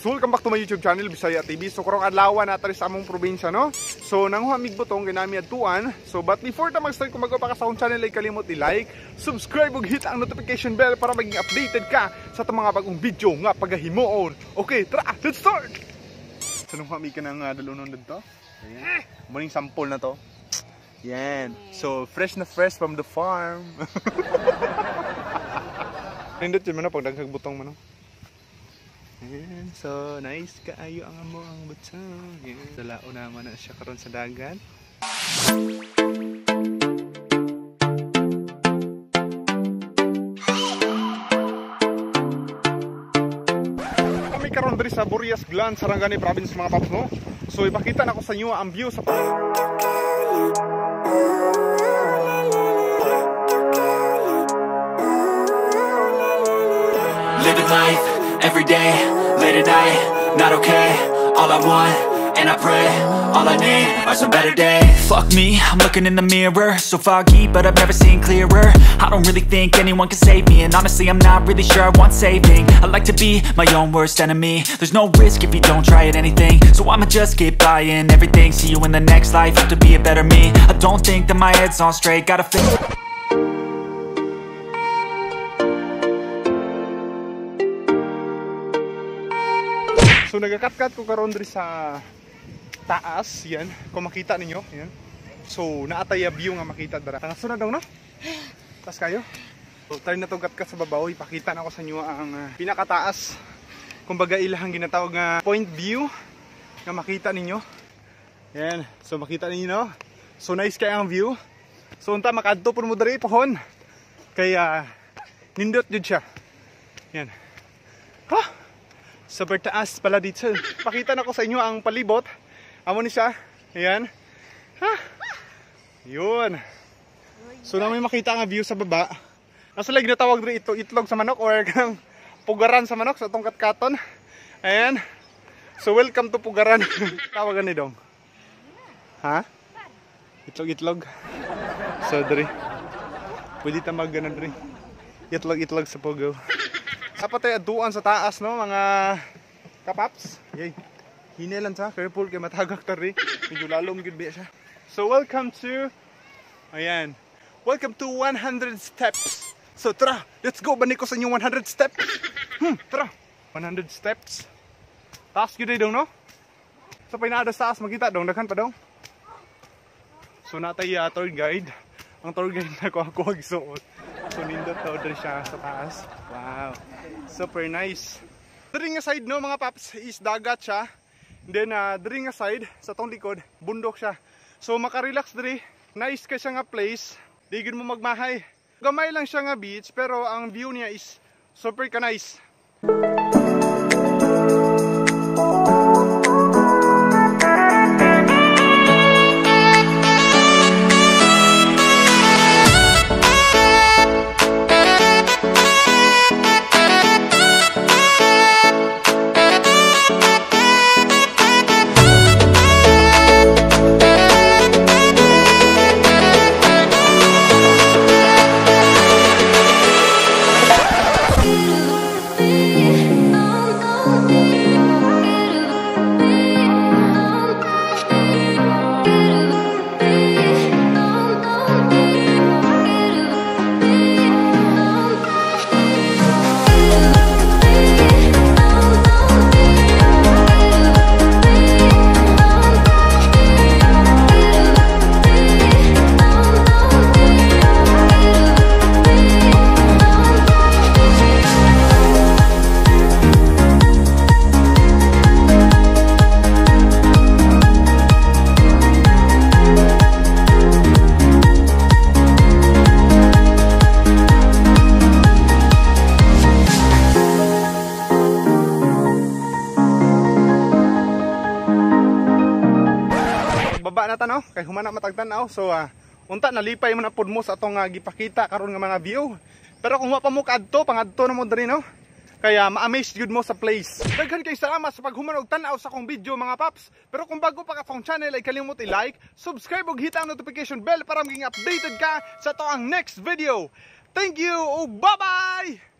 Welcome back to my YouTube channel, Bisaya TV. So karong adlaw na ta sa among probinsya, no? So nanguha mig butong ginami adtuan. So but before ta mag-start, kung bago pa ka sa akong channel ay kalimot i-like, subscribe ug hit ang notification bell para maging updated ka sa atong mga bagong video nga pagahimuon. Okay, tara, let's start. So nanguha mi ka ng dalunon didto. Ayan. Muning sample na to. Yan. So fresh na fresh from the farm. Nindot yun man, pag daghag butong man. Ayan. So nice kaayo ang amo ang butong. Ayan. Dalao naman na siya karon sa dagat. Kami karon diri sa Burias Glan, Sarangani Province, mga paps, no? So ipakita na ko sa inyo ang view sa Living life every day, late at night, not okay. All I want, and I pray, all I need are some better days. Fuck me, I'm looking in the mirror, so foggy, but I've never seen clearer. I don't really think anyone can save me, and honestly, I'm not really sure I want saving. I like to be my own worst enemy. There's no risk if you don't try at anything, so I'ma just keep buying everything. See you in the next life, have to be a better me. I don't think that my head's on straight, gotta fix. So nagakatkat ko karon diri sa taas, yan, kung makita ninyo, yan. So naatay view nga makita dara. Tangaso na dong, no? Tas kayo. So try na to katkat sa babaw, ipakita na ko sa inyo ang pinakataas. Kumbaga ilahang ginatawag nga point view nga makita ninyo. Yan, so makita ninyo, no? So nice kay ang view. So unta makadto pud mo diri pohon. Kay nindot jud siya. Yan. Ha? Super taas pala dito. Pakita na ko sa inyo ang palibot. Amo ni siya. Ayan. Ha? Yun. So na may makita ang view sa baba. Nasa like ginatawag diri ito itlog sa manok or kang pugaran sa manok sa atong katkaton. Ayan. So welcome to pugaran. Tawagan ni dong. Ha? Itlog-itlog. So diri. Pwede ta mag ganun diri. Itlog-itlog sa pogo. Dapat ay aduan sa taas, no, mga kapaps. Yay. Hine lang sa, careful kay matagak tari. Medyo lalom gud biya siya. So welcome to, ayan. Welcome to 100 steps. So tara, let's go, balik ko sa inyong 100 steps. Tara. 100 steps. Taas gyud dong, no? Sa pinada sa taas makita dong, daghan pa dong. So natay tour guide. Ang tour guide na ko ako gisuot. So nindot daw diri siya sa taas. Wow. Super nice. Diri nga side, no, mga paps, is dagat siya. Then diri nga side sa tong likod, bundok siya. So makarelax diri. Nice kay siya nga place. Di gid mo magmahay. Gamay lang siya nga beach pero ang view niya is super ka nice. Baba na ta, no? Kay humana matagtan-aw. So unta nalipay mo na pud mo sa atong gipakita karon nga mga view. Pero kung wa pa mo kaadto, pangadto na mo diri, no? Kaya ma-amaze jud mo sa place. Daghan kay salamat sa paghuman og tan-aw sa akong video, mga paps. Pero kung bago pa ka sa akong channel ay kalimot i-like, subscribe ug hit ang notification bell para maging updated ka sa ato ang next video. Thank you ug bye-bye.